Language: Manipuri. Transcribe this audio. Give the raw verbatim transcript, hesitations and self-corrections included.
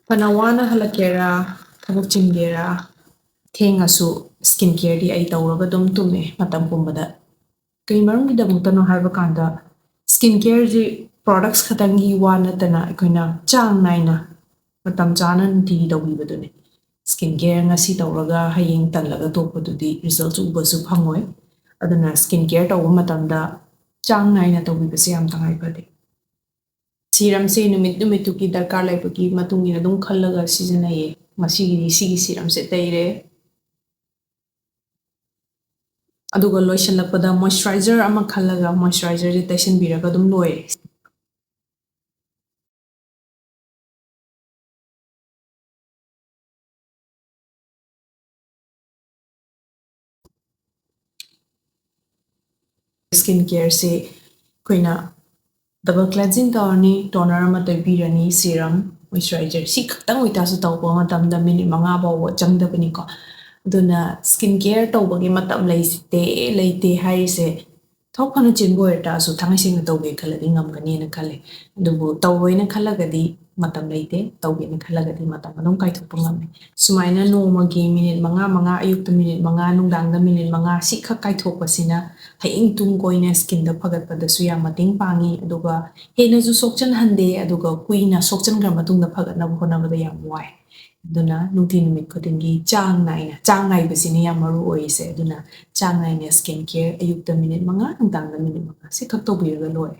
ꯐꯅ ꯋꯥꯅ ꯍꯜꯂꯛꯀꯦꯔꯥ, ꯊꯕꯛ ꯆꯤꯟꯒꯦꯔꯥ, ꯊꯦꯡꯉꯁꯨ skin careꯗꯤ ꯑꯩ ꯇꯧꯔꯒ ꯑꯗꯨꯝ ꯇꯨꯝꯃꯦ ꯃꯇꯝ ꯄꯨꯝꯕꯗ꯫ ꯀꯩ ꯃꯔꯝꯒꯤꯗꯃꯛꯇꯅꯣ ꯍꯥꯏꯕ ꯀꯥꯟꯗ, skin careꯁꯤ products ꯈꯛꯇꯪꯒꯤ ꯋꯥ ꯅꯠꯇꯅ ꯑꯩꯈꯣꯏꯅ ꯆꯥꯡ ꯅꯥꯏꯅ ꯃꯇꯝ ꯆꯥꯅ ꯅꯨꯡꯇꯤꯒꯤ ꯇꯧꯕꯤꯕꯗꯨꯅꯤ꯫ Skin care ꯉꯁꯤ ꯇꯧꯔꯒ ꯍꯌꯦꯡ ꯇꯜꯂꯒ ꯇꯣꯛꯄꯗꯨꯗꯤ results ꯎꯕꯁꯨ ꯐꯪꯉꯣꯏ꯫ ꯑꯗꯨꯅ skin care ꯇꯧꯕ ꯃꯇꯝꯗ ꯆꯥꯡ ꯅꯥꯏꯅ ꯇꯧꯕꯤꯕꯁꯦ ꯌꯥꯝ ꯇꯉꯥꯏ ꯐꯗꯦ꯫ Serumꯁꯦ ꯅꯨꯃꯤꯠ ꯅꯨꯃꯤꯠꯇꯨꯒꯤ ꯗꯔꯀꯥꯔ ꯂꯩꯕꯒꯤ ꯃꯇꯨꯡ ꯏꯟꯅ ꯑꯗꯨꯝ ꯈꯜꯂꯒ ꯁꯤꯖꯤꯟꯅꯩꯌꯦ꯫ ꯉꯁꯤꯒꯤꯗꯤ ꯁꯤꯒꯤ serumꯁꯦ ꯇꯩꯔꯦ꯫ ꯑꯗꯨꯒ ꯂꯣꯏꯁꯤꯜꯂꯛꯄꯗ moisturizer ꯑꯃ ꯈꯜꯂꯒ moisturizerꯁꯦ ꯇꯩꯁꯤꯟꯕꯤꯔꯒ ꯑꯗꯨꯝ ꯂꯣꯏꯔꯦ꯫ Skin careꯁꯦ ꯑꯩꯈꯣꯏꯅ double cleansing ꯇꯧꯔꯅꯤ, toner ꯑꯃ ꯇꯩꯕꯤꯔꯅꯤ, serum, moisturizer, ꯁꯤ ꯈꯛꯇꯪ ꯑꯣꯏꯇꯥꯔꯁꯨ ꯇꯧꯕ ꯃꯇꯝꯗ ꯃꯤꯅꯤꯠ ꯃꯉꯥ ꯐꯥꯎꯕ ꯆꯪꯗꯕꯅꯤꯀꯣ꯫ ꯑꯗꯨꯅ skin care ꯇꯧꯕꯒꯤ ꯃꯇꯝ ꯂꯩꯇꯦ, ꯂꯩꯇꯦ ꯍꯥꯏꯔꯤꯁꯦ ꯊꯕꯛ ꯐꯅ ꯆꯤꯟꯕ ꯑꯣꯏꯔ ꯇꯥꯔꯁꯨ ꯊꯥꯡꯉꯩ ꯁꯦꯡꯅ ꯇꯧꯒꯦ ꯈꯜꯂꯗꯤ ꯉꯝꯒꯅꯤꯅ ꯈꯜꯂꯦ꯫ ꯑꯗꯨꯕꯨ ꯇꯧꯔꯣꯏꯅ ꯈꯜꯂꯒꯗꯤ ꯃꯇꯝ ꯂꯩꯇꯦ, ꯇꯧꯒꯦꯅ ꯈꯜꯂꯒꯗꯤ ꯃꯇꯝ ꯑꯗꯨꯝ ꯀꯥꯏꯊꯣꯛꯄ ꯉꯝꯃꯦ꯫ ꯁꯨꯃꯥꯏꯅ ꯅꯣꯡꯃꯒꯤ ꯃꯤꯅꯤꯠ ꯃꯉꯥ ꯃꯉꯥ, ꯑꯌꯨꯛꯇ ꯃꯤꯅꯤꯠ ꯃꯉꯥ, ꯅꯨꯡꯗꯥꯡꯗ ꯃꯤꯅꯤꯠ ꯃꯉꯥ, ꯁꯤꯈꯛ ꯀꯥꯏꯊꯣꯛꯄꯁꯤꯅ ꯍꯌꯦꯡ ꯇꯨꯡ ꯀꯣꯏꯅ skinꯗ ꯐꯒꯠꯄꯗꯁꯨ ꯌꯥꯝ ꯃꯇꯦꯡ ꯄꯥꯡꯉꯤ, ꯑꯗꯨꯒ ꯍꯦꯟꯅꯁꯨ ꯁꯣꯛꯆꯟꯍꯟꯗꯦ, ꯑꯗꯨꯒ ꯀꯨꯏꯅ ꯁꯣꯛꯆꯟꯈ꯭ꯔ ꯃꯇꯨꯡꯗ ꯐꯒꯠꯅꯕ ꯍꯣꯠꯅꯕꯗ ꯌꯥꯝ ꯋꯥꯏ꯫ ꯑꯗꯨꯅ ꯅꯨꯡꯇꯤ ꯅꯨꯃꯤꯠ ꯈꯨꯗꯤꯡꯒꯤ ꯆꯥꯡ ꯅꯥꯏꯅ, ꯆꯥꯡ ꯅꯥꯏꯕꯁꯤꯅ ꯌꯥꯝ ꯃꯔꯨ ꯑꯣꯏꯔꯤꯁꯦ꯫ ꯑꯗꯨꯅ ꯆꯥꯡ ꯅꯥꯏꯅ skin care ꯑꯌꯨꯛꯇ ꯃꯤꯅꯤꯠ ꯃꯉꯥ, ꯅꯨꯡꯗꯥꯡꯗ ꯃꯤꯅꯤꯠ ꯃꯉꯥ, ꯁꯤꯈꯛ ꯇꯧꯕꯤꯔꯒ ꯂꯣꯏꯔꯦ꯫